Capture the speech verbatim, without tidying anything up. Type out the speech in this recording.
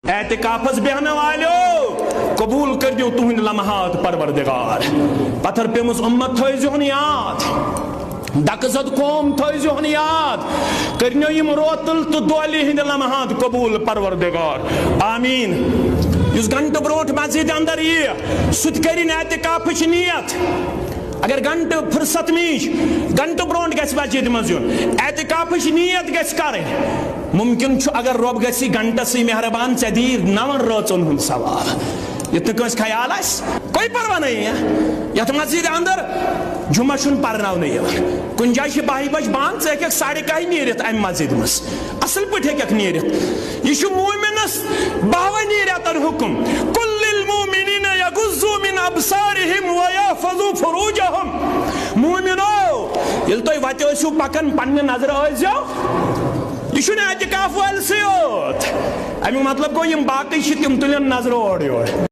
اعتکافس بیہنہٕ والیو، قبول کٔرۍزیو تُہنٛدۍ لمحات پروردگار۔ پتھر پیمٕژ امت تھٲیزیوہن یاد، دکہٕ زد قوم تھٲیزیوہن یاد، کٔرنو یِم روتل تہٕ دۄہلہِ ہٕنٛدۍ لمحات قبول پروردگار۔ آمین۔ یُس گھنٹہٕ برونٛٹھ مسجد اندر ییہِ، سُہ تہِ کٔرِن اعتکافٕچ نیت۔ اگر گھنٹہٕ فرصت میٖج، گھنٹہٕ برونٛٹھ گژھِ مسجد منٛز یُن، اعتکافٕچ نیت گژھِ کرٕنۍ۔ ممکن چھُ اگر رۄب گژھِ گھنٹس سۭتۍ مہربان، ژےٚ دِیہِ نون رٲژن ہُنٛد ثواب۔ یُتھ نہٕ کٲنٛسہِ خیال آسہِ، کوئی پرواہ نہیں ہے۔ یتھ مسجد اندر جمعہ چھُنہٕ پرناونہٕ یِوان۔ کُنہِ جایہِ چھِ باہہِ بجہِ بنٛد، ژٕ ہیٚککھ ساڑِ کاہہِ نیٖرِتھ امہِ مسجد منٛز۔ اصل پٲٹھۍ ہیٚککھ نیٖرِتھ۔ یہِ چھُ مومنس باونی رٮ۪تن حُکم۔ قل للمؤمنین یغضوا من ابصارہم ویحفظوا فروجہم۔ مومنو، ییٚلہِ تُہۍ وتہِ ٲسِو پکان، پننہِ نظرٕ ٲسۍزیو۔ یہِ چھُنہٕ اعتکاف وٲلۍ سٕے یوت۔ امیُک مطلب گوٚو، یِم باقٕے چھِ، تِم تُلن نظرٕ اورٕ یور۔